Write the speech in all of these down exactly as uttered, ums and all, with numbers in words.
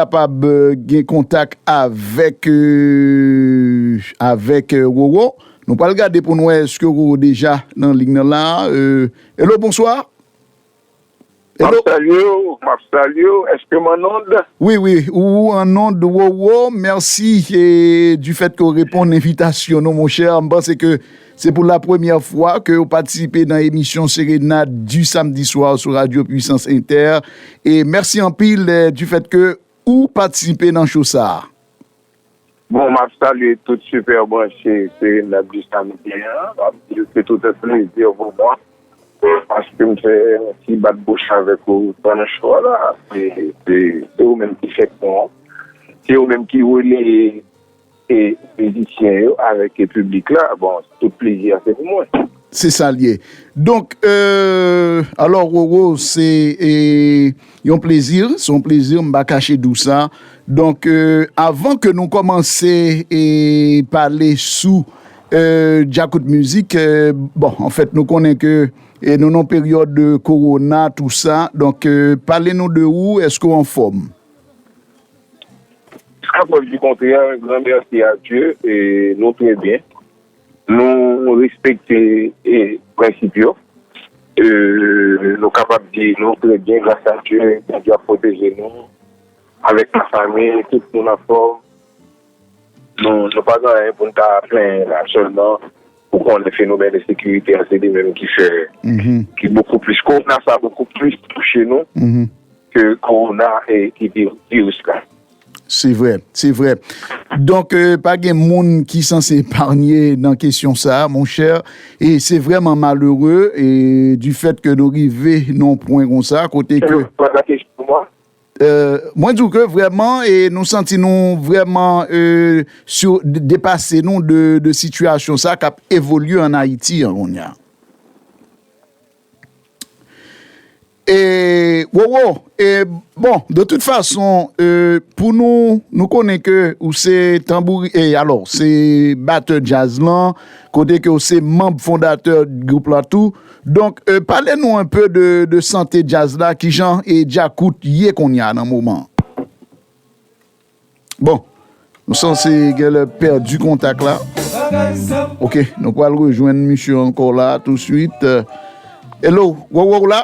kapab, euh, gen kontak avèk, euh, avèk, euh, Roro. Nou pral gade pou n wè èske Roro deja nan liy nan la. Euh, hello, bonswa. M ap Hello. Salye w, m ap salye w. Èske m an ond? Wi, wi, ou an ond, Roro. Mèsi, e, du fait ke w reponn envitasyon nou, monchè. M panse ke se pou la premyè fwa ke w patisipe nan emisyon Serenade du samedi soir sou Radio Puissance Inter. E mèsi anpil, e, du fait ke ou patisipe nan show sa a. Bon, m ap salye tout sipè branche Serenade du Samedi an. M ap di w se tout un plaisir pour moi. Paske m fè yon ti bat bouch avèk ou pandan show a la. Se, se, se ou menm ki fè pon an. Se ou menm ki releye e, mizisyen yo avèk e, piblik la. Bon, tout plezi a se pou mwen. Se sa l ye. Donk, euh, alò, Roro, se, e, yon plezi, se yon plezi, m pa kache di w sa. Donk, euh, avan ke nou kòmanse e pale sou, euh, Djakout Mizik, euh, bon, anfèt, nou konnen ke, e, nou nan peryòd de kowona, tou sa. Donk, euh, pale nou de ou, èske w anfòm? Jusqu'à preuve du contraire, grand merci à Dieu, e nou trè byen. Nou respekte, e, prensip yo. E, nou kapab di nou trè byen gras a Dye. Bondye ap pwoteje nou. Avèk lafanmi, tout moun anfòm. Nou, nou pa gen anyen pou n ta plenyen la. Sèlman, ou konnen fenomèn ensekirite a, se li menm ki fè, Mhm. ki bokou plis, kowona sa bokou plis touche nou Mhm. ke kowona e ki vi-, viris la. Se vrè, se vrè. Donk, euh, pa gen moun ki sanse eparnye nan kesyon sa a, monchè. E se vrèman malere, e du fait ke nou rive nan yon pwen konsa, kote ke Poze la kesyon pou mwen. Euh, mwen di w ke vrèman, e nou santi nou vrèman, euh, sou, de-, depase nou de, de sitiyasyon sa k ap evolye ann Ayiti an kounye a. E, Roro, e, bon, de tout fason, e, pou nou, nou konnen ke ou se tanbouri-, e, alò, se batè djaz lan, kote ke ou se manm fondatè gwoup la tou. Donk, e, pale nou un peu de, de sante djaz la, kijan e Djakout ye kounye a nan moman. Bon, nou sanse genlè pèdi kontak la. Ok, nou pral rejwenn misye ankò la touswit. Hello, Roro w la?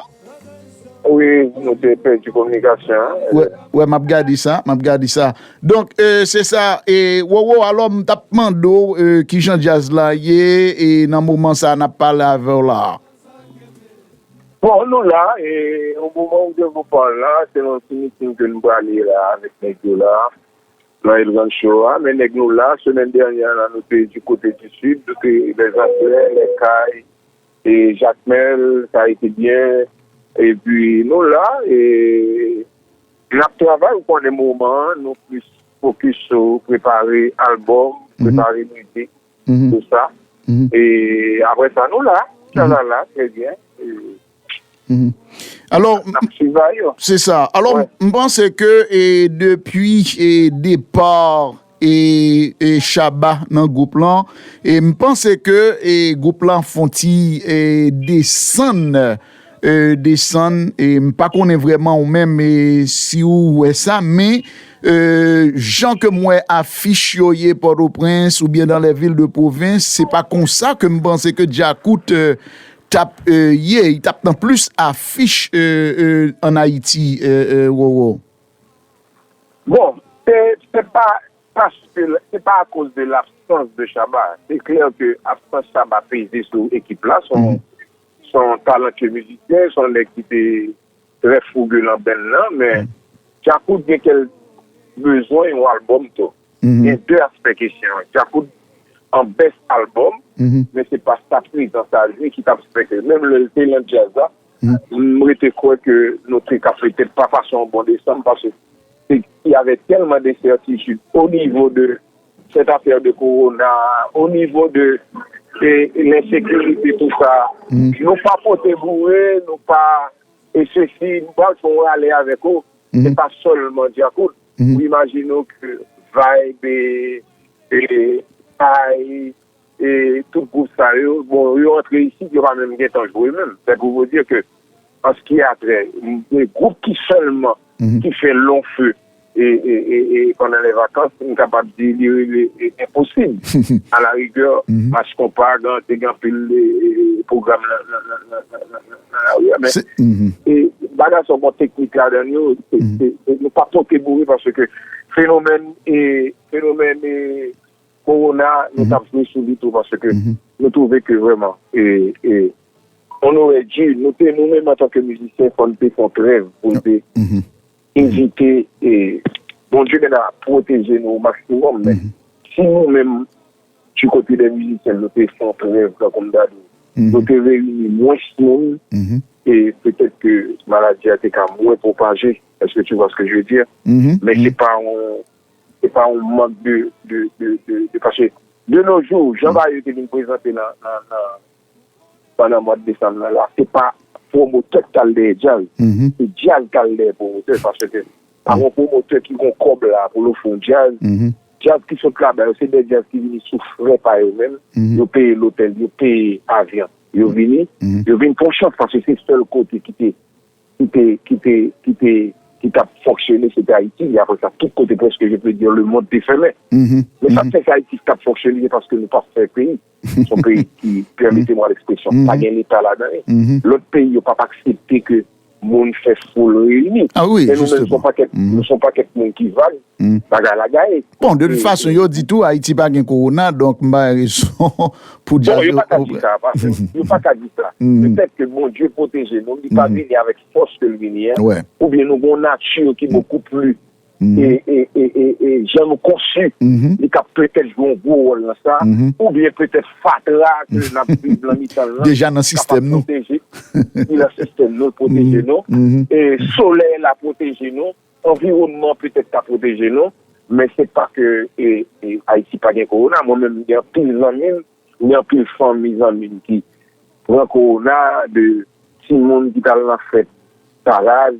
Wi, nou te pèdi kominikasyon an. Wè, wè, m ap gade sa, m ap gade sa. Donk, e, se sa, e, Roro, alò, m t ap mande w, e, kijan djaz la ye, e nan moman sa a n ap pale avè w la a. Bon, nou la, e, o moman ou te vo pale la, se nan ti miting ke nou prale la avèk nèg yo la, nan El Rancho a, men nèg nou la, semèn dènyè la, nou te di kote di sid, nou te Lèzanglè, Lèkay, e Jakmèl, sa a ete byen, epi nou la, e n ap travay, ou konnen moman an, nou plis fokis sou prepare albòm, Mhm. prepare mizik, Mhm. tout sa. Mhm. E apre sa, nou la. Mhm. Chalala, trè byen. E Mhm. Alò, n ap sivay yo. Se sa. Alò, Wè. M panse ke, e, depi, e, depa, e, e, Shabba nan gwoup lan, e, m panse ke, e, gwoup lan fon ti, e, desann, e, desann, e, m pa konnen vrèman ou menm, e, si ou wè sa, men, e, jan ke m wè afich yo ye Pòtoprens oubyen dans les villes de province, se pa konsa ke m panse ke Djakout, e, t ap, e, ye, li t ap nan plis afich, e, e, ann Ayiti, e, e, Roro. Bon, se, se pa, paske, se pa akoz de labsans de Shabba. Se klè ke absans Shabba peze sou ekip la. Se yon, Mhm. se yon talantiye mizisyen, se yon nèg ki te trè fouge nan benn nan, men Mhm. Djakout gen kèl bezwen yon albòm tou. Mhm. Gen de aspè kesyon an. Djakout an bèst albòm, Mhm. men se pa sa prezans a li ki t ap fè ke, menm lè l te nan djaz la, Mhm. m rete kwè ke nou te ka petèt pa pase yon bon desanm, paske se, y avait tellement d'incertitudes au niveau de cette affaire de corona, au niveau de, de l'insécurité, tout ça. Mhm. Nou pa pote boure, nou pa, e sesi, nou pral fè yon rale avèk ou. Mhm. Se pa sèlman Djakout. Mhm. Ou imajine w ke Vibe, e, e, Ay, e tout gwoup sa yo, bon, yo antre isit, yo pa menm gentan jwe menm. C'est pour vous dire que, an ce qui a trait, de gwoup ki sèlman, Mhm. ki fè long feu, e, e, e, e pandan lè vakans, m kapab di li rele e, enposib. A la rigè, Mach Konpa gen, te gen anpil e, e, pwogram nan, nan, nan, nan, nan, nan, nan, nan lari a, men Se- mhm. e, bagay sa bon teknik ladan yo, se, se, se, nou pa pote boure paske fenomèn e, fenomèn e, kowona, nou t ap jwe sou li tou paske nou twouve ke vrèman e, e, on aurait dû, nou te, nou menm antanke mizisyen, fò n te fè yon trèv pou n te evite e Bondye gentan pwoteje nou o maksimòm, men si nou menm, du côté des musiciens, nou te fè yon trèv, tankou m ta di w, nou te reyini mwens moun, e petèt ke maladi a te ka mwen pwopaje. Est-ce que tu vois ce que je veux dire? Men se pa yon, se pa yon mank de, de, de, de, de, paske de nos jours, jan bagay yo te vin prezante nan, nan, nan, pandan mwa desanm nan la, se pa pwomotè k t al dèyè djaz. Se djaz k al dèyè pwomotè, paske pa yon pwomotè ki gon kòb la pou l ofri yon djaz. Djaz ki sot laba yo, se de djaz ki vini sou frè pa yo menm. Yo peye lotèl, yo peye avyon. Yo vini, yo vin pran chans paske se sèl kote ki te, ki te, ki te, ki te, ki t ap fonksyone, se te Ayiti. E apre sa, tout kote prèske, je peux dire, le monde te fèmen. Men sa k fè ke Ayiti t ap fonksyone, se paske nou pa fè peyi. Se yon peyi ki, pèmete mwa lekspresyon, pa gen Leta ladan li. Lòt peyi yo p ap aksepte ke moun fè foul reyini. Ah wi, Men nou menm, se yon pakèt, nou se yon pakèt moun ki vag, bagay la gaye. Bon, de tout fason, yo di tou, Ayiti pa gen kowona, donk m pa gen rezon pou di Bon, yo pa ka di sa, pa, yo pa ka di sa. Petèt ke Bondye pwoteje nou, li pa vini avèk fòs ke l vini an, oubyen nou gen yon nati ki bokou pli e, e, e, e, e jan nou konsi, li ka petèt jwe yon gwo wòl nan sa, oubyen petèt fatra ke n ap viv nan mitan l lan, Deja nan ka sistèm nou. pwoteje, li nan sistèm nou, l pwoteje nou, e solèy la pwoteje nou, anviwònman petèt ka pwoteje nou, men se pa ke e, e, Ayiti pa gen kowona. Mwen menm, gen anpil zanmi m, gen anpil fanmi zanmi m ki pran kowona, de timoun ki t al nan fèt Taraz,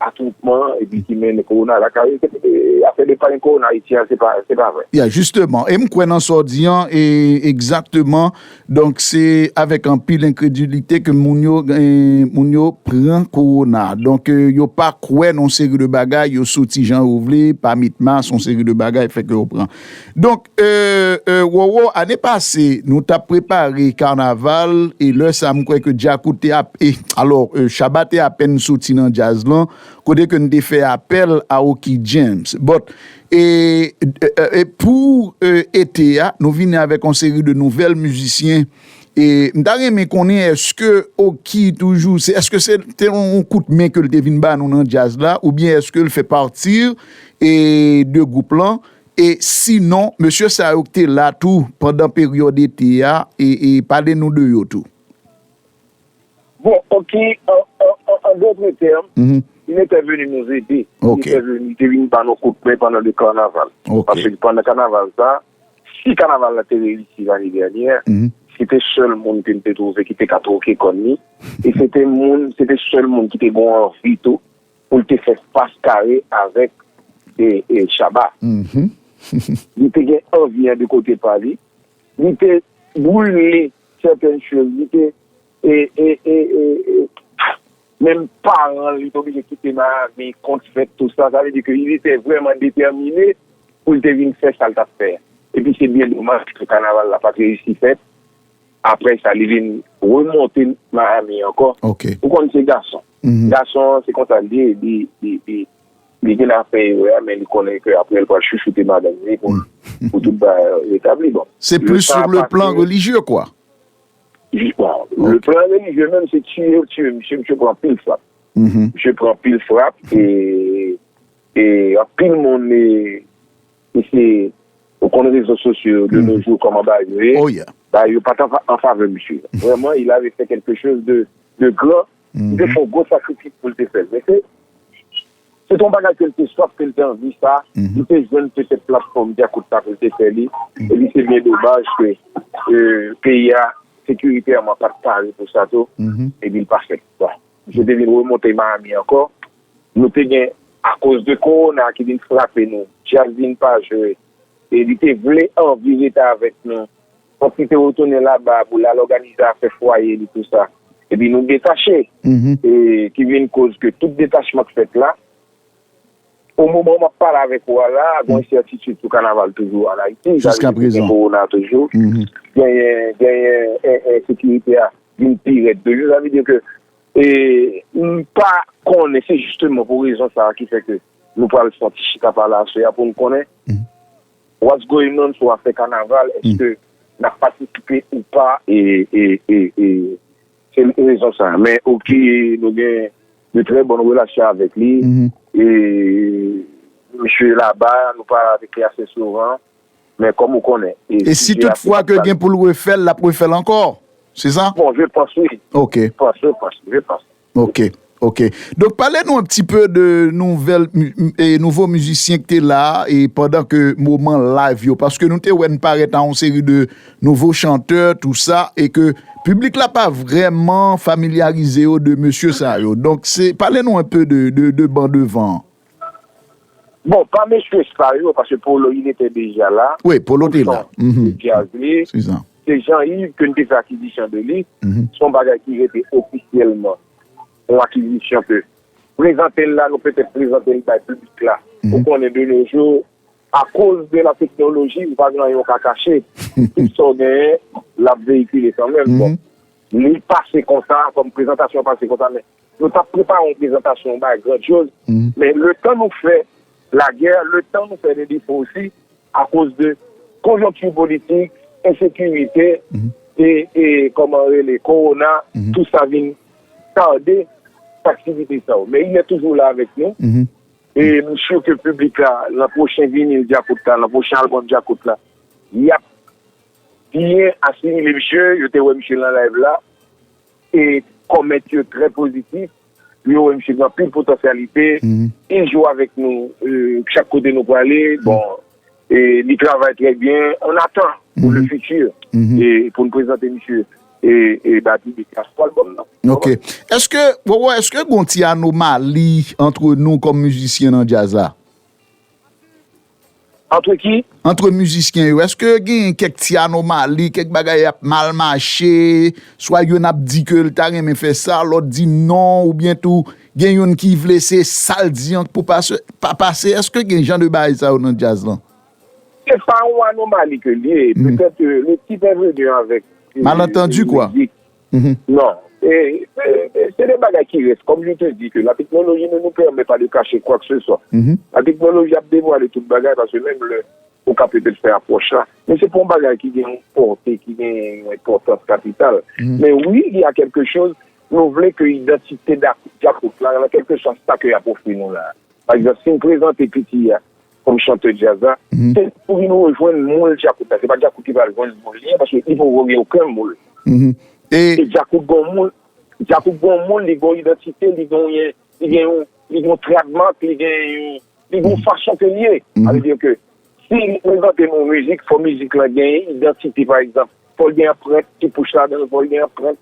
atwoupman, epi ki mennen kowona lakay yo. Se, e, afè de pa gen kowona Ayiti a, se pa, se pa vre. Ya, jisteman, e m kwè nan sa w di an, e egzakteman, donk se avèk anpil enkredilite ke moun yo, e, moun yo pran kowona. Donk, e, yo pa kwè nan yon seri de bagay, yo soti jan yo vle, pa met mas, yon seri de bagay fè ke yo pran. Donk, e, e, Wowo, ane pase, nou t ap prepare kanaval, e lè sa, m kwè ke Djakout te ap, e, alò, e, Shabba te apèn soti nan djaz lan, kote ke n te fè apèl a Oky James. But, e, e, e, e pou, e, ete a, nou vini avèk yon seri de nouvèl mizisyen. E m ta renmen konnen, èske Oky toujou, se, èske se te yon kout men ke l te vin ba nou nan djaz la, oubyen èske l fè pati, e, de gwoup lan? E sinon, mesye sa yo ki te la tou pandan peryòd ete a, e, e pale nou de yo tou. Bon, Oky, en, en, en, en d'autres termes, il était venu nous aider. Il était venu, il te vin ba nou kout men pandan le kanaval. Paske pandan kanaval sa, si kanaval la te reyisi lane dènyè, se te sèl moun ke n te twouve ki te ka twoke kòn li. E se te moun, se te sèl moun ki te gen anvi tou pou l te fè fas kare avèk e, e, Shabba. Li te gen anvi an de kote pa li. Li te brile sètèn choz. Li te, e, e, e, e, e, menm paran l, li te oblije kite Miami, kont fèt, tou sa. Sa vle di ke li te vrèman detèmine pou l te vin fè sa l t ap fè a. Epi se byen domaj ke kanaval la pa t reyisi fèt. Apre sa, li vin remonte Miami ankò. Ou konn se gason. Gason, se konsa l ye, li, li, li, li gen afè yo a, men li konnen ke apre l pral chouchoute madanm li pou, pou tout bagay retabli. Bon, Se plis sou le plan relijye, kwa. Jis, bon, le plan relijye menm, se tiye yo tiye misye, misye pran anpil frap. Misye pran anpil frap, e, e anpil moun, e, e se, ou konn rezo sosyo de nos jours, kòman bagay yo ye. Bagay yo pa t an fa-, an favè misye. Vrèman, il avait fait quelque chose de, de grand. Li te fè yon gwo sakrifis pou l te fè l. Men se, se te yon bagay ke l te swaf, ke l te anvi sa. Li te jwenn petèt platfòm Djakout la pou l te fè li. Epi se byen domaj ke, e, peyi a, sekiritèman, pa t pare pou sa tou. Epi l pa fèt. Bon. Misye te vin remonte Miami ankò. Nou te gen, akoz de kowona ki vin frape nou, djaz vin pa jwe. E li te vle anvi rete avèk nou. Fòk li te retounen laba pou l al òganize afè fwaye li, tou sa. Epi nou detache. E ki vin koz ke tout detachman k fèt la, O moman m ap pale avèk ou a la, gen ensètitid sou kanaval toujou an Ayiti. Sa vle di gen kowona toujou. Genyen, genyen ensekirite a vin pi rèd toujou. Sa vle di ke e, m pa konnen, se jisteman pou rezon sa a ki fè ke nou pral fè yon ti chita pale aswè a pou n konnen what's going on sou afè kanaval, èske n ap patisipe ou pa, e, e, e, e se rezon sa a. Men oke, nou gen de trè bòn relasyon avèk li, e misye laba, nou pale avèk li ase souvan, men kòm ou konnen. E si toutfwa ke gen pou l refè l, l ap refè l ankò? Se sa? Bon, je pense, wi. Ok. Je pense, je pense, je pense. Ok, ok. Donk, pale nou un petit peu de nouvèl, e, nouvo mizisyen ki te la, e pandan ke moman live yo, paske nou te wè n parèt a yon seri de nouvo chantè, tou sa, e ke piblik la pa vrèman familyarize yo de mesye sa yo. Donk, se, pale nou un peu de, de, de Ban Devan. Bon, pa mesye sa yo, paske Polo, il était déjà là. Wi, Polo te la. Djaz li. Se sa. Se Jean-Yves ke n te fè akizisyon de li. Se yon bagay ki rete ofisyèlman yon akizisyon ke prezante l la, nou petèt prezante l bay piblik la. Ou konnen de nos jours, akoz de la teknoloji, ou pa gen anyen ou ka kache. Tout sa w genyen, l ap veyikile kanmenm. Bon, li pase konsa, kòm prezantasyon pase konsa, men nou t ap prepare yon prezantasyon, yon bagay grandyoz, men letan nou fè lagè, letan nou fè de defo osi, akoz de konjonkti politik, ensekirite, e, e, kòman rele, kowona, tout sa vin tade aktivite sa yo. Men il est toujours là avec nous. E m si ke piblik la, nan pwochen vinil Djakout la, nan pwochen albòm Djakout la, y ap byen asimile misye, yo te wè misye nan live la, e kòmantè yo trè pozitif, yo wè misye gen anpil potansyalite, il joue avec nous, e, chak kote nou prale, bon, e li travay trè byen, on attend pour le futur, e pou n prezante misye, e, e ba piblik la sou albòm nan. Ok. Èske, Wowo, èske gon ti anomali antre nou kòm mizisyen nan djaz la? Antre ki? Antre mizisyen yo. Èske gen kèk ti anomali, kèk bagay ap mal mache, swa youn ap di ke l ta renmen fè sa, lòt di non, oubyen tou gen youn ki vle se sa l di an pou pase, pa pase? Èske gen jan de bagay sa yo nan djaz lan? Se pa yon anomali ke l ye. Petèt, e, le ti pè veni avèk, e, malantandi, kwa. Non. E, e, e, se de bagay ki rès. Comme je te dis que la technologie ne nous permet pas de cacher quoi que ce soit. La technologie ap devwale tout bagay paske menm lè ou ka petèt fè apwòch la. Men se pa yon bagay ki gen yon pòte, ki gen yon enpòtans kapital. Men wi, il y a quelque chose, nou vle ke idantite Djakout la, nan kèlkeswa sa ke y ap ofri nou la. Pa egzanp, si m prezante Piti a kòm chantè djaz la, se pou vin rejwenn moul Djakout la. Se pa Djakout ki pral jwenn moul li an, paske li poko gen okenn moul. E Djakout gon moul, Djakout gon moul, li gon idantite, li gon, li gen yon, li gon tradmak, li gen yon, li gon fason ke l ye. Sa vle di ke si li prezante nou mizik, fò mizik lan gen idantite, pa egzanp. Fò l gen anprent Ti Pouch ladan l, fò l gen anprent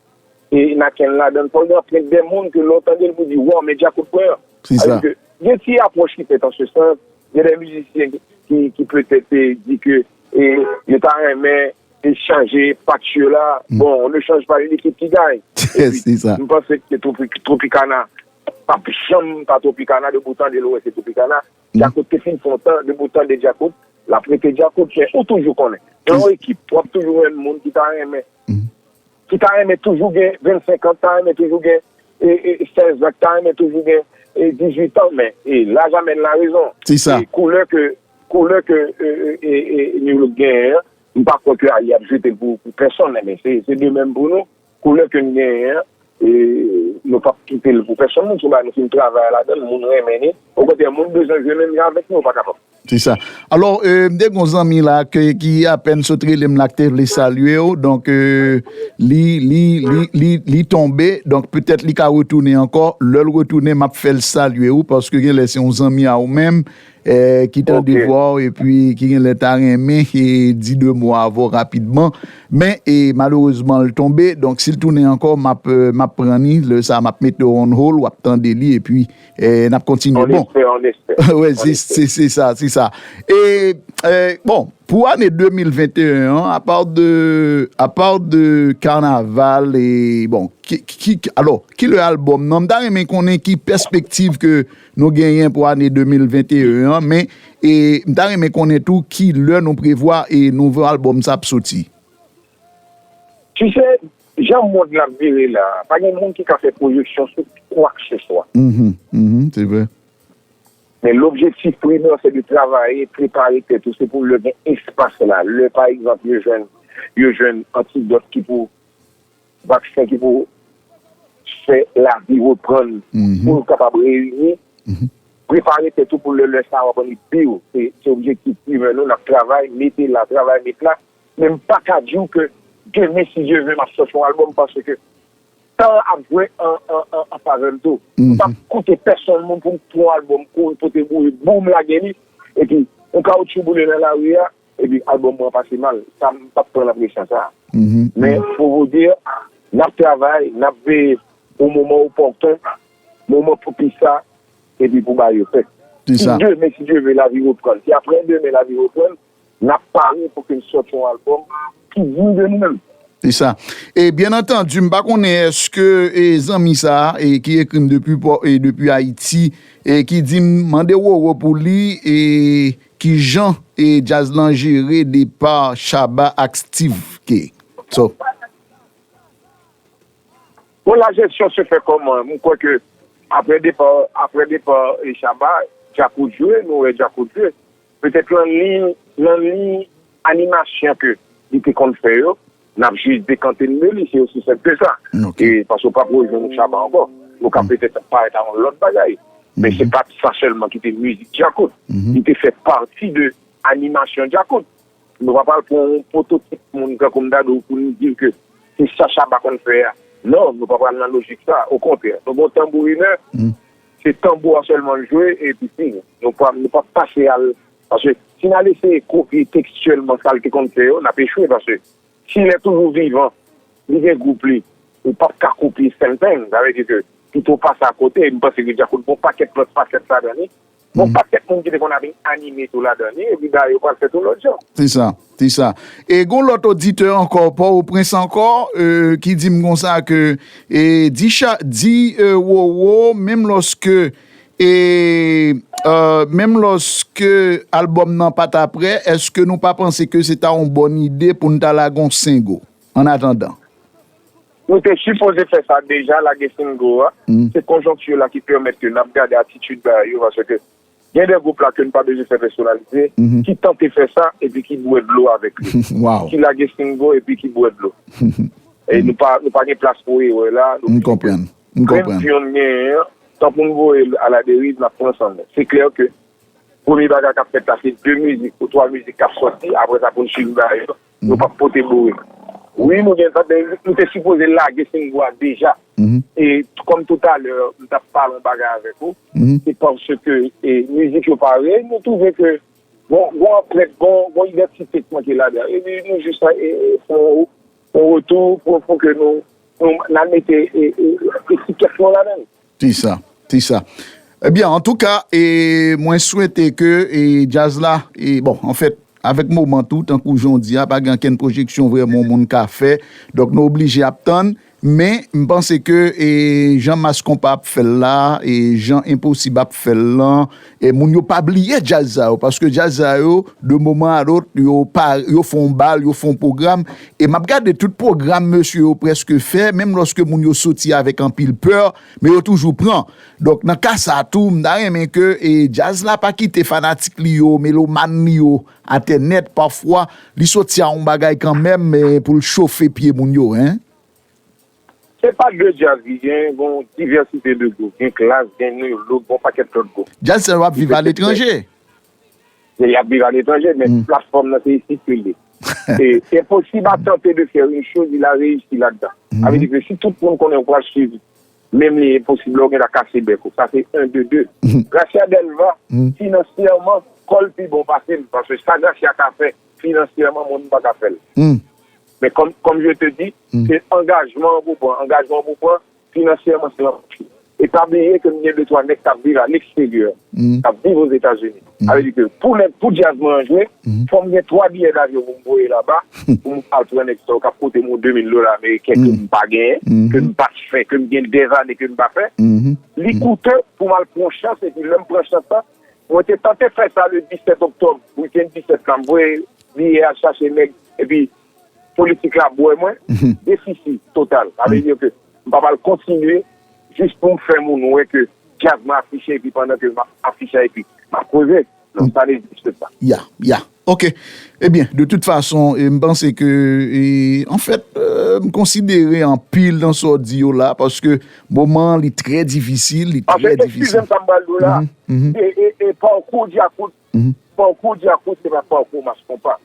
e Naken ladan l, fò l gen anprent de moun ke lè w tande l pou di, waw, men Djakout mwen an. Sa vle di ke gen ti apwòch ki fèt an se sans, gen de mizisyen ki, ki, ki petèt, e, di ke, e, yo ta renmen, e, chanje patch yo la. Bon, on ne change pas une équipe qui gagne. Epi, m panse ke Tropi-, Tropicana p ap janm pa Tropicana, depi w tande l, ou wè se Tropicana. Djakout te fin fè yon tan, depi w tande Djakout, l ap rete Djakout, men ou toujou konnen. Nan yon ekip, w ap toujou jwenn moun ki ta renmen ki ta renmen toujou gen vennsenk an, ta renmen toujou gen, e, e, sèz an, ki ta renmen toujou gen, e, dizuit an, men, e, l'âge amène la raison. Se sa. E koulè ke, koulè ke, e, e, e, e, New Look genyen an, m pa kwè ke Ayi ap jete l pou, pou pèsonn, men se, se de menm pou nou. Koulè ke n genyen an, e, nou p ap kite l pou pèsonn, moun sou bagay nou fin travay ladan l, moun renmen li. Okontrè, moun bezwen jwe menm jan avèk nou, yo pa kapab. Se sa. Alò, e, m te gen yon zanmi la ke, ki apèn sot rele m la, ki te vle salye w. Donk, e, li, li, li, li, li tonbe. Donk, petèt li ka retounen ankò. Lè l retounen, m ap fè l salye w, paske genlè se yon zanmi a ou menm, e, ki tande vwa w, epi ki genlè ta renmen, e, di de mo avè w rapidman. Men, e, malerezman, l tonbe. Donk, si l tounen ankò, m ap, e, m ap pran li. Lè sa, m ap mete w on hold, w ap tande li, epi e, n ap kontinye. Bon. On espère, on espère. Wi, se, se, se sa, se sa. E, e, bon, Pou ane de mil venteyen an, apa de, apa de kanaval e, bon, ki, ki, ki, alò, ki lè albòm nan? M ta renmen konnen ki pèspektiv ke nou genyen pou ane de mil venteyen an, men, e, m ta renmen konnen tou ki lè nou prevwa e nouvo albòm sa ap soti. Tu sais, jan mond la ap vire la, pa gen moun ki ka fè pwojeksyon sou kwa ke se swa. Mhm, mhm, se vre. Men lobjektif primè, se de travay, prepare tèt ou, se pou lè gen espas la. Lè, pa egzanp, yo jwenn, yo jwenn antidòt ki pou, vaksen ki pou fè lavi reprann, mhm, pou nou kapab reyini, mhm, prepare tèt ou pou lè, lè sa a w ap annik viv. Se, se objektif primè nou, n ap travay, mete la, travay met la. Men m pa ka di w ke demen, si Dye vle, m ap sòti yon albòm, paske tan an ap jwe an, an, an, an favè m tou. M p ap, mhm, koute pèsonn moun pou m pran yon albòm, kouri pote boure, boum, lage li, epi yon kawotchou boule nan lari a, epi albòm mwen pase mal. Sa, m p ap pran nan presyon sa a. Mhm, men, mhm, pou vous dire, n ap travay, n ap veye pou moman opòten, moman pwopis la, epi pou bagay yo fèt. Si demen, si Dye vle, lavi reprann. Si apre demen, lavi reprann, n ap pare pou ke n sòti yon albòm ki diy de nou menm. Se sa. E byen antandi, m pa konnen èske, e, zanmi sa a, e, ki ekri m depi pò, e, depi Ayiti, e, ki di m mande Roro pou li, e, kijan, e, djaz lan jere depa Shabba ak Steve K. So, Bon, la gestion se fait comment? M kwè ke apre depa, apre depa, e, Shabba, Djakout jwe, nou wè Djakout jwe. Petèt nan liy, nan liy animasyon ke li te konn fè yo, n ap jis dekante n de li, se osi senp ke sa. Ok. E paske w p ap rejwenn Shabba ankò. Nou ka, mm, petèt parèt a yon lòt bagay. Men, mhm, se pa t sa sèlman ki te mizik Djakout. Mhm. Li te fè pati de animasyon Djakout. Nou pa pral pran yon pwototip moun tankou m ta di w pou n di l ke se sa Shabba konn fè a. Non, nou pa pral nan lojik sa. Okontrè, nou gen yon tanbourinè, mm, se tanbou a sèlman l jwe, epi fini. Nou pa, nou p ap pase al, paske si n al eseye kopye tekstyèlman sa l te konn fè yo, n ap echwe, paske si l toujou vivan, li gen gwoup li, ou p ap ka kopye same thing. Sa vle di ke pito w pase akote, e m panse ke Djakout gen yon pakèt lòt fasèt ladan li. Gon pakèt moun ki te konn ap anime tou ladan li, epi bagay yo pral fèt yon lòt jan. Se sa, se sa. E gon lòt oditè ankò, Pòtoprens ankò, e, ki di m konsa ke, e, di cha, di, e, Roro, menm lòske, e, e, menm lòske albòm nan pa t ap prè, èske nou pa panse ke se ta yon bòn ide pou n ta lage yon sengo? An atandan. Nou te sipoze fè sa deja, lage single a. Mm. Se konjonkti la ki pèmèt ke n ap gade atitid bagay yo, paske gen de gwoup la ke n pa bezwen fè pèsonalize, mhm, ki tante fè sa epi ki bwè dlo avèk li. Wow. Ki lage single epi ki bwè dlo. E nou pa, nou pa gen plas pou erè la. Nou, m konprann. M konprann. Grenn pyon n genyen an, tan pou n voye l aladeriv, n ap pran san nou. Se klè ke premye bagay k ap fèt la, se de mizik ou twa mizik k ap sòti, apre sa pou n swiv bagay yo, nou p ap pote boure. Wi, nou gen tan, men nou te sipoze lage single a deja. Mhm. E kòm toutalè, m t ap pale yon bagay avèk ou, mhm, se paske, e, mizik yo pare, nou twouve ke gon, gon anprent, gon, gon idantite k manke ladan. Epi nou jis, e, e, fè yon, yon retou pou, pou ke nou, nou, n al mete, e, e, etikèt nou ladan l. Se sa, se sa. Ebyen, antouka, e, mwen swete ke, e, djaz la, e, bon, anfèt, avèk moman tou, tankou jan w di a, pa gen ankenn pwojeksyon vrèman yon moun ka fè. Donk, nou oblije ap tann. Men, m panse ke, e, jan Mass Konpa ap fè l la, e, jan Enposib ap fè l lan, e, moun yo pa bliye djaz sa yo, paske djaz sa yo, de moman a lòt, yo pa, yo fè yon bal, yo fè yon pwogram. E m ap gade tout pwogram mesye yo prèske fè, menm lòske moun yo soti avèk anpil pè, men yo toujou pran. Donk, nan ka sa a tou, m ta renmen ke, e, djaz la pa kite fanatik li yo, melomàn li yo, atè nèt, pafwa, li soti a yon bagay kanmenm, e, pou l chofe pye moun yo, en. Se pa de djaz li gen, gon divèsite de gwoup, gen Klass, gen New Look, gon pakèt lòt gwoup. Djaz sa yo ap viv aletranje. Y ap viv aletranje, men platfòm nan se isit ke l ye. E Enposib a tante de faire une chose, il a réussi ladan. Sa vle di ke si tout moun konnen ou pral swiv menm li, Enposib la, ou gentan kase bèk ou. Sa se un de deux. Gracia Delva, finansyèman, kò l pi bon pase m, paske sa Gracia ka fè finansyèman, mwen m pa ka fè l. Men kòm, kòm je te di, se angajman an pou pran. Angajman an pou pran, finansyèman, se anpil. E pa bliye ke m gen de twa nèg k ap viv a leksteryè, k ap viv Ozetazini. Sa vle di ke pou nèg, pou djaz mwen an jwe, fò m gen twa biyè davyon pou m voye laba, pou m al pran nèg sa yo k ap koute m yon de mil dola ameriken ke m pa genyen, ke m pa t fè, ke m gen dèzane ke m pa fè. Li koute pou m al pran chans, epi lè m pran chans la, mwen te tante fè sa le disèt oktòb, wikenn disèt la, m voye biyè al chache nèg, epi politik la bwè mwen, defisi total. Sa vle di ke m p ap al kontinye jis pou m fè moun wè ke djaz mwen afiche epi pandan ke m ap afiche epi m ap koze. Non, sa n egziste pa. Ya, ya. Ok. Ebyen, de tout fason, e, m panse ke, e, anfèt, e, m konsidere anpil nan sa w di yo la, paske moman an, li trè difisil, li trè difisil. Anfèt, eskize m, sa m pral di w la, e, e, e, pakou Djakout, pakou Djakout, se pa pakou Mas Konpa.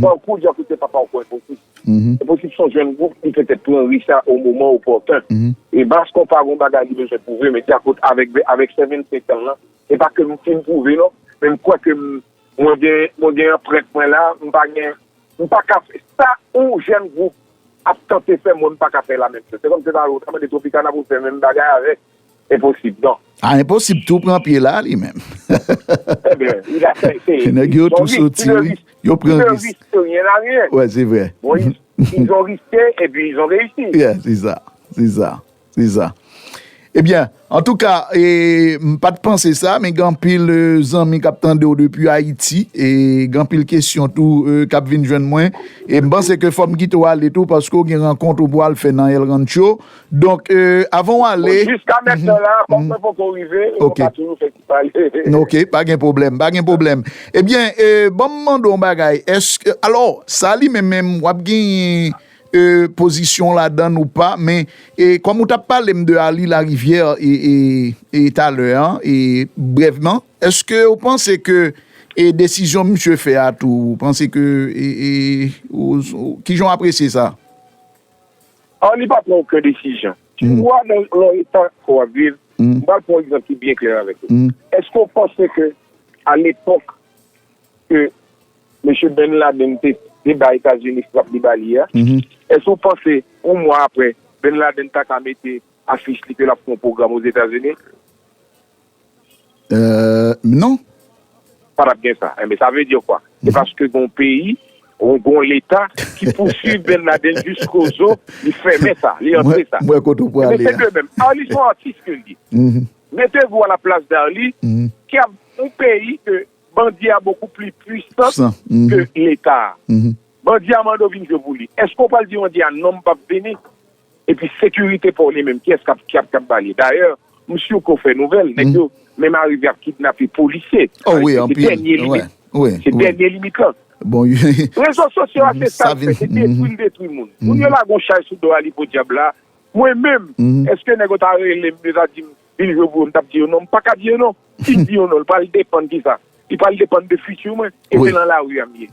Pakou Djakout se pa pakou Enposib. Enposib se yon jèn gwoup ki petèt pran ris la o moman opòten. E Mas Konpa gon bagay li bezwen pwouve, men Djakout avèk, avèk sèvennsenk an lan, se pa ke m fin pwouve non, men m kwè ke m, mwen gen, mwen gen anprent mwen la, m pa gen, m pa ka fè sa yon jèn gwoup ap tante fè, mwen m pa ka fè la menm choz. Se kòm se pa ou ta mande Tropicana pou fè menm bagay avèk Enposib, non. A, Enposib tou pran pye la, li menm. Ebyen, li la fè, se, nèg yo tou soti, wi. Yo pran ris. Ils ne risquent rien à rien. Ouais, c'est vrai. Bon, ils, ils ont risqué et puis ils ont réussi. Yeah, c'est ça. C'est ça. C'est ça. Ebyen, antouka, e, m pa t panse sa, men gen anpil, e, zanmi k ap tande w depi Ayiti, e gen anpil kesyon tou, e, k ap vin jwenn mwen. E m panse ke fò m kite w ale tou, paske w gen rankont ou pou al fè nan El Rancho. Donk, e, avan w ale. Bon, jiska mentnan la, kòm mwen poko rive, mwen ka toujou fè ti pale. Ok, pa gen pwoblèm, pa gen pwoblèm. Ebyen, e, ban m mande w yon bagay. Èske, alò, sa li menm, menm, w ap genyen, e, pozisyon ladan ou pa, men, e, kòm ou t ap pale m de Arly Larivière, e, e, e talè a, e, brèvman, èske w panse ke, e, desizyon misye fè a tou, ou panse ke, e, e, ou, ou, kijan w apresye sa? Arly pa pran okenn desizyon. Ou wè nan, nan eta ke w ap viv, m pral pran yon egzanp ki byen klè avèk ou. Èske w panse ke a lepòk ke mesye Ben Laden te, te bay Etazini frap li ba li a, èske w panse yon mwa apre, Ben Laden ta ka mete afich li ke l ap fè yon pwogram Ozetazini? Euh, non. Pa t ap gen sa. Enben, sa vle di kwa? Se paske gon peyi, ou gon leta ki pouswiv Ben Laden jiskozo, li fèmen sa, li antre sa. Mwen, mwen kote w prale a. Enben, se de menm. Arly se yon atis ke l ye. Mettez-vous à la place d'Arly, ki ap yon peyi ke bandi a bokou pli pwisan ke leta a. Bandi a mande w vin jwe pou li. Èske w pral di bandi a non, m p ap vini? Epi sekirite pa w li menm, kiyès k ap, k ap, k ap ba li? Dayè, m si ke w fè nouvèl, nèg yo menm arive ap kidnape polisye. Oh wi, anpil. Se dènye limit. Se dènye limit lan. Bon, rezo sosyo a, se sa l fè, se detwi l detwi moun. Moun yo lage yon chay sou do a li podyab la. Mwen menm, èske nèg yo ta rele m, yo ta di m, vin jwe pou yo, m t ap di yo non, m pa ka di yo non. Si m di yo non, l pral depann kisa? Li pral depann de fiti mwen, e se nan lari a m ye.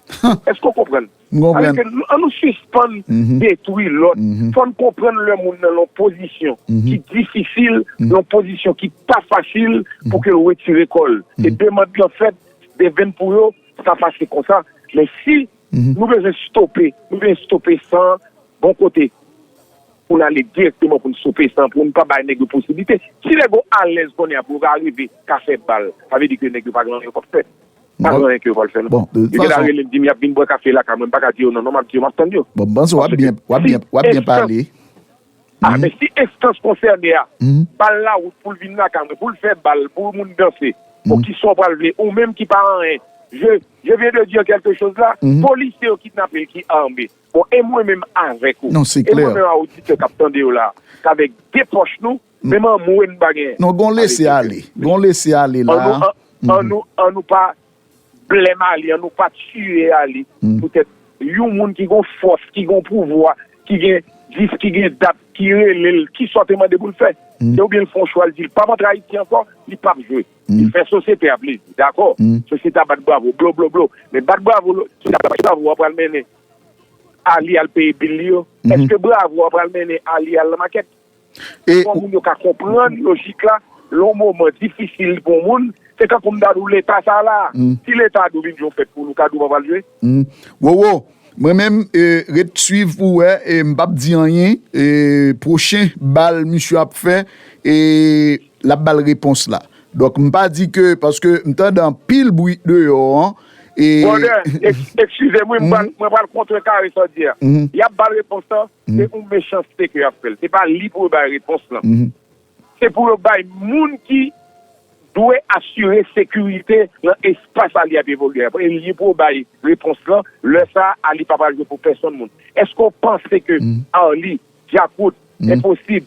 Èske w konprann? Sa vle di ke nou, an nou sispann detwi lòt. Fò n konprann lè moun nan nan yon pozisyon ki difisil, nan yon pozisyon ki pa fasil pou ke l retire kò l. E demann lan fèt, devenn pou yo, sa pase konsa. Men si nou bezwen stope, nou bezwen stope san bon kote. Pou n ale dirèkteman pou n stope san, pou n pa bay nèg yo posiblite. Si nèg yo alèz kounye a pou yo ka rive ka fè bal, sa vle di ke nèg yo pa gen anyen yo p ap fè. Pa gen anyen ke yo pral fè non. Yo gentan rele m di m y ap vin bwè kafe lakay mwen, m pa ka di yo non, non, m ap di yo m ap tann yo. Bon, m panse w ap byen, w ap byen, w ap byen pale. A, men si enstans konsène a ba l lawout pou l vin lakay mwen, pou l fè bal, pou moun danse, bon, kisa w pral vle, ou menm ki pa anyen, je, je viens de dire quelque chose là, polisye yo kidnape l ki ame. Bon, e mwen menm avèk ou. Non, se klè. E mwen menm a oditè k ap tande yo la, k avèk de pòch nou, menm anmwe n pa genyen. Non, gon lese ale. Gon lese ale la. An nou, an, an nou, an nou pa blèm Arly, an nou pa tiye Arly. Poutèt yon moun ki gon fòs, ki gon pouvwa, ki gen dis, ki gen dat, ki rele l, kisa w te mande pou l fè? Se oubyen l fè yon chwa, l di l p ap antre Ayiti ankò, li p ap jwe. Li fè sosyete a plezi, dakò? Sosyete a bat bravo, blo, blo, blo. Men bat bravo, sosyete a bat bravo, w ap pral mennen Arly al peye bil li yo? Èske bravo a pral mennen Arly al nan makèt? Fò moun yo ka konprann lojik la. Lè yon moman difisil pou yon moun, se tankou m ta di w leta sa la. Si leta a di w vin jwe yon fèt pou nou, w ka di w pa pral jwe? Wowo, Mwen menm, e, ret swiv pou wè, e, m p ap di anyen, e, pwochen bal misye ap fè, e, l ap ba l repons la. Donk, m pa di ke, paske m tande anpil bri deyò an, e, Brother, ex- excusez-moi, mwen pral, mwen pral kontrekare sa w di a. Y ap ba l repons lan, se yon mechanste ke y ap fè l. Se pa li pou yo bay repons lan. Se pou yo bay moun ki dwe asire sekirite nan espas a li ap evolye a. E li pou yo bay repons lan, lè sa a li pa pral jwe pou pèsonn moun. Èske w panse ke Arly, Djakout, Enposib,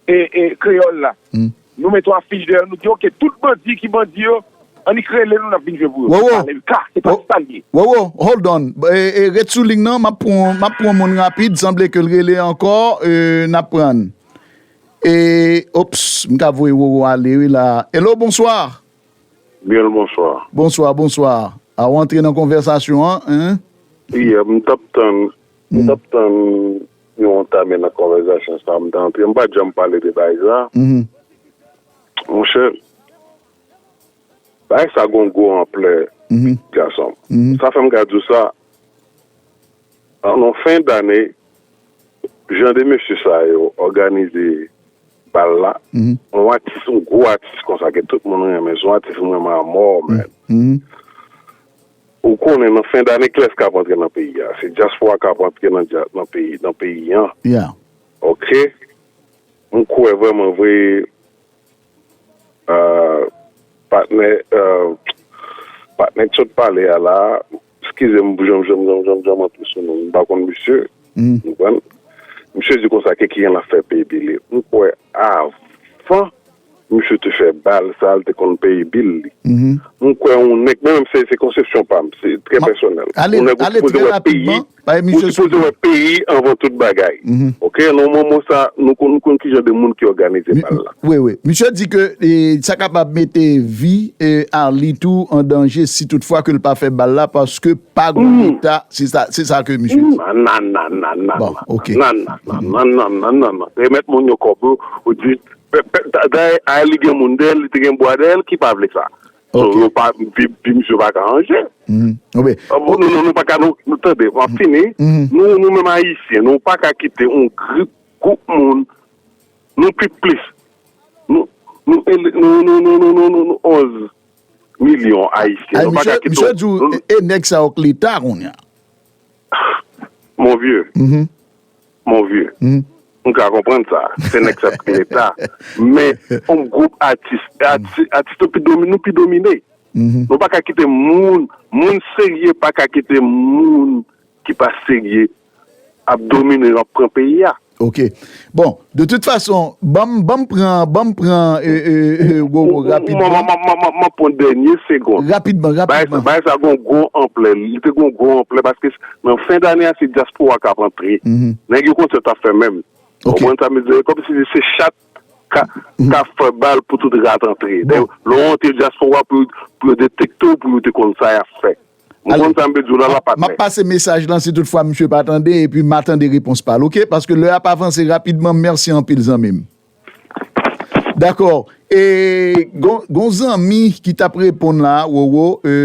e, e Kreyòl la, nou mete yon afich dèyè nou di, oke, tout bandi ki bandi yo, annik rele nou, n ap vin jwe pou yo. Se pa le ka, se pa sa l ye. Wowo, hold on. E, e, ret sou liy nan, m ap pran, m ap pran moun rapid, sanble ke l rele ankò, e, n ap pran. E, ops, m ka voye Wowo ale wi la. Hello, bonswa. Bien le bonswa. Bonswa, bonswa. A w antre nan konvèsasyon an, en? Wi, m t ap tann, m t ap tann nou antame nan konvèsasyon sa, m t antre, m pa t janm pale de bagay sa. Monchè, bagay sa gon gwo anplè, gason. Sa fè m ka di w sa, an nou fen dane, jan de mesye sa yo òganize bal la, yon atis, yon gwo atis konsa ke tout moun renmen, se yon atis m renmen anmò, man. Ou konnen nan fen dane, kiyès k ap antre nan peyi a? Se dyaspora k ap antre nan, nan peyi, nan peyi an. Ok? M kwè vrèman vre, patnè, patnè k sot pale a la, eskize m, janm, janm, janm, janm, janm antre sou non, m pa konn misye. Ou konprann? Misye di konsa ke ki gen l ap fè peyi Bili. M kwè avan misye te fè bal sa, l te konn peyi Bil li. M kwè yon nèg, men menm se, se konsepsyon pa m, se trè pèsonèl. Yon nèg ou sipoze wè peyi, ou sipoze wè peyi anvan tout bagay. Ok, nan moman sa, nou konn, nou konn ki jan de moun ki òganize bal la. Wi, wi. Misye di ke, e, sa kapab mete vi, e, Arly tou an danje si toutfwa ke l pa fè bal la, paske pa gon leta, se sa, se sa ke misye di. Nan, nan, nan, nan, nan, nan, nan, nan, nan, nan, nan, nan, nan, nan. Remèt moun yo kòb yo, ou di, dayè, Arly gen moun dèyè l, li te gen bwa dèyè l, ki pa vle sa. So, yo pa, vi, vi misye pa ka ranje. Non, non, nou pa ka, nou, nou tande, m ap fini. Nou, nou menm Ayisyen, nou pa ka kite yon gwoup, gwoup moun, nou pi plis, nou, nou, nou, nou, nou, nou, nou, nou onz milyon Ayisyen. Nou pa ka kite. Misye di w, e nèg sa yo k leta kounye a. Mon vieux, mon vieux, m ka konprann sa. Se nèg sa k leta. Men, yon gwoup atis, atis, atis nou pi domine, nou pi domine. Nou pa ka kite moun, moun serye pa ka kite moun ki pa serye ap domine, ap pran peyi a. Ok. Bon, de tout fason, ban m, ban m pran, ban m pran, e, e, e, Wowo rapidman. M, m, m, m, m ap pran dènye segonn. Rapidman, rapidman. Bagay sa gon gwo anplè. Li te gon gwo anplè paske nan fen dane a, se dyaspora k ap antre. Nèg yo konn sa t ap fè menm. Ou konprann sa m di? Kòmsi se chat ka, ka fè bal pou tout rat antre. Lè w antre dyaspora pou, pou yo detekte w, pou yo te konn sa y ap fè. Ou konn sa m vle di w la, la patnè. M ap pase mesaj lan si toutfwa misye pa tande, epi m a tande repons pa l, ok? Paske lè a ap avanse rapidman, mèsi anpil zanmi m. Dakò. E gon, gon zanmi ki t ap reponn la, Wowo, e,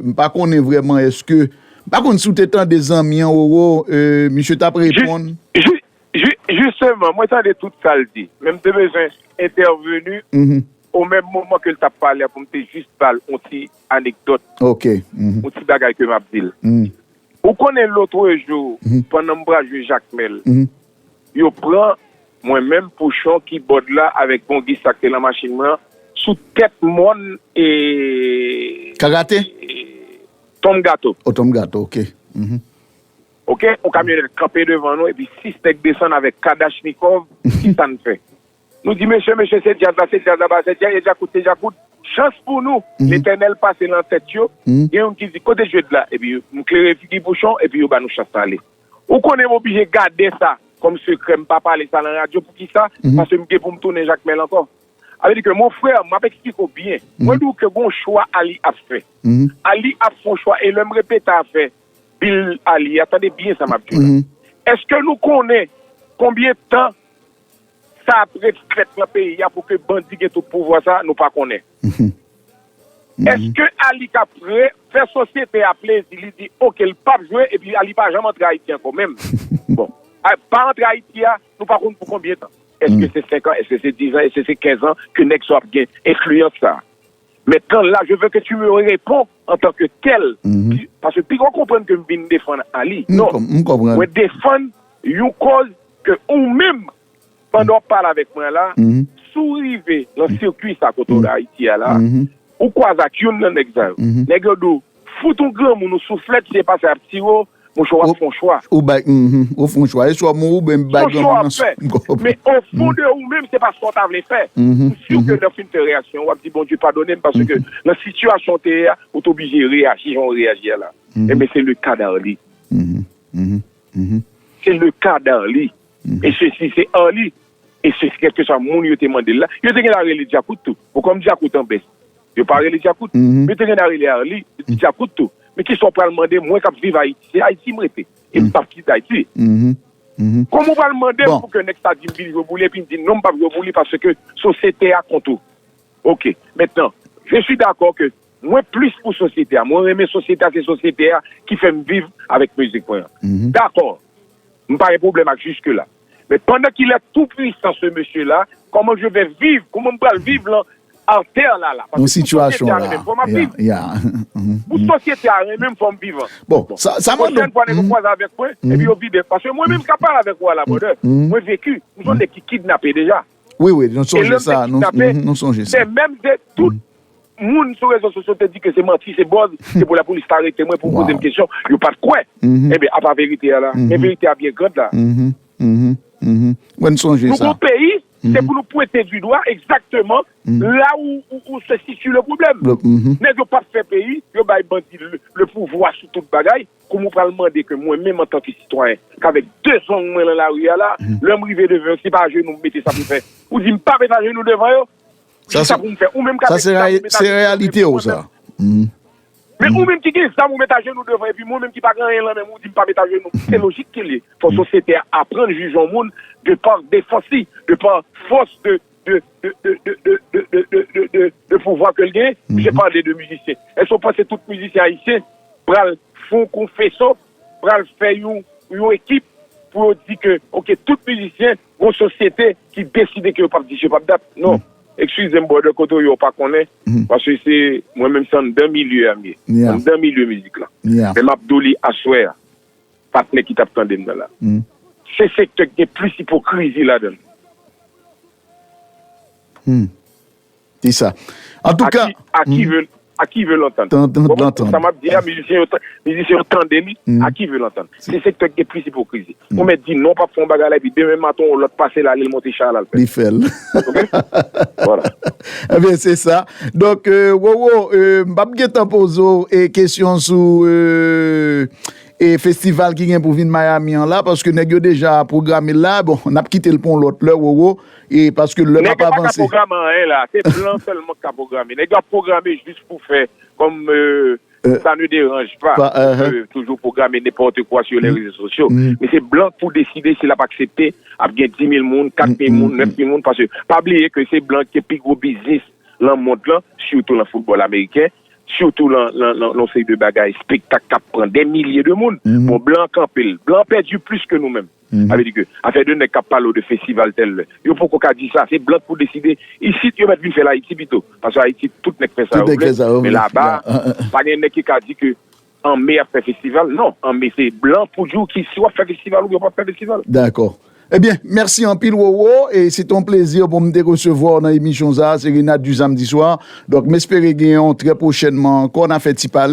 m pa konnen vrèman èske, m pa konn si w te tande zanmi an, Wowo, e, misye t ap reponn. Jisteman, mwen tande tout sa l di, men m te bezwen entèveni o menm moman ke l t ap pale a pou m te jis ba l yon ti anekdòt, yon ti bagay ke m ap di l. Ou konnen lotrejou, pandan m pral jwe Jakmèl, yo pran mwen menm, Pouchon, Kibòd la avèk Bongis sa k te nan machin mwen an, sou tèt mòn e. Karate? Tonm Gato. O Tonm Gato, ok. Ok, yon kamyonèt kanpe devan nou, epi sis nèg desann avèk Kalachnikòv, ki sa n fè? Nou di, mesye, mesye, se djaz la, se djaz la, ba, se djaz, e djakout, se djakout. Chans pou nou, Letènèl pase nan tèt yo, gen youn ki di, kote jwèt la? Epi m klere figi Pouchon, epi yo ba nou chans la ale. Ou konnen m oblije gade sa kòm sekrè, m pa pale sa nan radyo, poukisa? Paske m gen pou m tounen Jakmèl ankò. Sa vle di ke, mon frè, m ap eksplike w byen. Mwen di w ke gon chwa Arly ap fè. Arly ap fè yon chwa, e lè m repete afè Bil Arly a, tande byen sa m ap di w la. Èske nou konnen konbyen tan sa ap ret fèt nan peyi a pou ke bandi gen tout pouvwa sa? Nou pa konnen. Èske Ali ka pre fè sosyete a plezi, li di oke, l p ap jwe, epi Ali pa janm antre Ayiti ankò menm? Bon, pa antre Ayiti a, nou pa konn pou konbyen tan. Èske se senk an, èske se diz an, èske se kenz an ke nèg sa ap gen enfliyans sa? Maintenant, là, je veux que tu me réponds en tant que tel. Paske pi gwo konprann ke m vin defann Ali. Non. Mwen defann yon kòz ke ou menm, pandan w ap pale avèk mwen la, si w rive nan sirkwi sa kote w Ayiti a la, ou kwaze ak youn nan nèg sa yo. Nèg yo di w, fout yon granmoun ou souflèt, si e pa sa y ap tire w, monchè, w ap fè yon chwa. Ou bay, mhm, ou fè yon chwa. E swa mouri oubyen bay granmoun nan. Men o fon de ou menm, se pa sa w ta vle fè. M si ke lè w fin fè reyaksyon, w ap di, Bondye padone m, paske nan sitiyasyon w te ye a, ou te oblije reyaji jan w reyaji a la. Ebyen, se le ka d'Arly. Se le ka d'Arly. E sesi, se Arly. E se kèlkeswa moun yo te mande l la. Yo te gen dwa rele Djakout tou. Bon, kòm Djakout an bès, yo pa rele Djakout. Yo te gen dwa rele Arly, yo di Djakout tou. Men kisa w pral mande mwen k ap viv Ayiti? Se Ayiti m rete. E m p ap kite Ayiti. Kòman w pral mande m pou ke nèg sa di m vin jwe boule, epi m di non, m p ap jwe boule paske sosyete a kont ou. Ok. Maintenant, je suis d'accord que mwen plis pou sosyete a. Mwen renmen sosyete a, se sosyete a ki fè m viv avèk mizik mwen an. Dakò. M pa gen pwoblèm ak jiske la. Men pandan ki lè tou pwisan se mesye la, kòman je vais vivre, kòman m pral viv lan atè la la? Paske pou sosyete a renmen m, fò m ap viv. Pou sosyete a renmen m, fò m viv. Bon, sa, sa mande. Pwochèn fwa nèg yo kwaze avèk mwen, epi yo vide. Paske mwen menm k ap pale avèk ou a la, brother, mwen veki. M se yon nèg ki kidnape deja. Wi, wi, nou sonje sa, nou, nou sonje sa. Men menm de tout moun sou rezo sosyo te di ke se manti, se buzz, se pou lapolis ta arete mwen, pou poze m kesyon, yo pa t kwè. Ebyen, apa verite a la? Men verite a byen grand la. Mwen sonje sa. Nou gon peyi, se pou nou pwente du dwa egzakteman la où, où, où se situe le problème. Nèg yo p ap fè peyi, yo bay bandi le, le pouvwa sou tout bagay. Kòman w pral mande ke mwen menm antanke sitwayen, k avèk de zong mwen lan lari a la, lè m rive devan yo, se pa ajenou m mete sa pou m fè? Ou di m pa met ajenou devan yo? Kisa pou m fè? Ou menm k avèk zam ou met ajenou devan yo, epi mwen menm. Men ou menm ki gen zam ou met ajenou devan, epi mwen menm ki pa gen anyen lan men m, ou di m pa met ajenou. Se lojik ke l ye. Fò sosyete a aprann jije yon moun de pa defans li, de pa fòs de, de, de pouvwa ke l genyen. Je parle de mizisyen. Èske w panse tout mizisyen ayisyen pral fè yon konfeso, pral fè yon, yon ekip pou yo di ke, ok, tout mizisyen, gon sosyete ki deside ke yo p ap dis, yo p ap dat? Non. Eskize m, brother, kote w ye, w pa konnen. Paske se, mwen menm, se anndan milye a m ye. Anndan milye mizik la. Men m ap di w li aswè a. Patnè ki t ap tande m nan la. Se sektè ki gen plis ipokrizi ladan l. Ki sa? Antouka, a ki ve, a ki ve lantann? Sa m ap di a, mizisyen yo, mizisyen yo tande li, a ki ve lantann? Se sektè ki gen plis ipokrizi. Ou mèt di non, p ap fè yon bagay la, epi demen maten yon lòt pase l ale, l monte chay la, l fè l. Li fè l. Ok? Voilà. Ebyen, se sa. Donk, euh, Roro, euh, m p ap gentan poze w, e, kesyon sou, euh, e festival ki gen pou vin Miami an la, paske nèg yo deja pwograme l la. Bon, n ap kite l pou yon lòt lè, Roro, e paske lè n ap avanse. Nèg yo pa ka pwograme anyen la, se blan sèlman k ka pwograme. Nèg yo ap pwograme jis pou fè kòm, euh, ça ne dérange pas, euh, toujou pwograme nenpòt kwa sou les réseaux sociaux. Men se blan k pou deside si l ap aksepte ap gen dis mil moun, kat mil moun, nèf mil moun, paske pa bliye ke se blan ki gen pi gwo biznis lan mond lan, sitou lan foutbòl ameriken, sitou lan, lan, lan, lan yon seri de bagay, espektak k ap pran dè milye de moun. Bon, blan kanpe l. Blan pèdi plis ke nou menm. Sa vle di ke afè de nèg k ap pale w de festival tèl lè, yo poko ka di sa. Se blan k pou deside. Isit, yo mèt vin fè l Ayiti pito. Paske Ayiti, tout nèg fè sa yo vle. Men laba, pa gen nèg ki ka di ke an me ap fè festival. Non, an me se blan pou di w ki si w ap fè festival oubyen w p ap fè festival. Dakò. Ebyen, mèsi anpil, Roro, e se te yon plezi pou m te resevwa w nan emisyon sa a, Serenade du Samedi Soir. Donk, m espere gen yon trè pwochènman ankò, n a fè ti pale.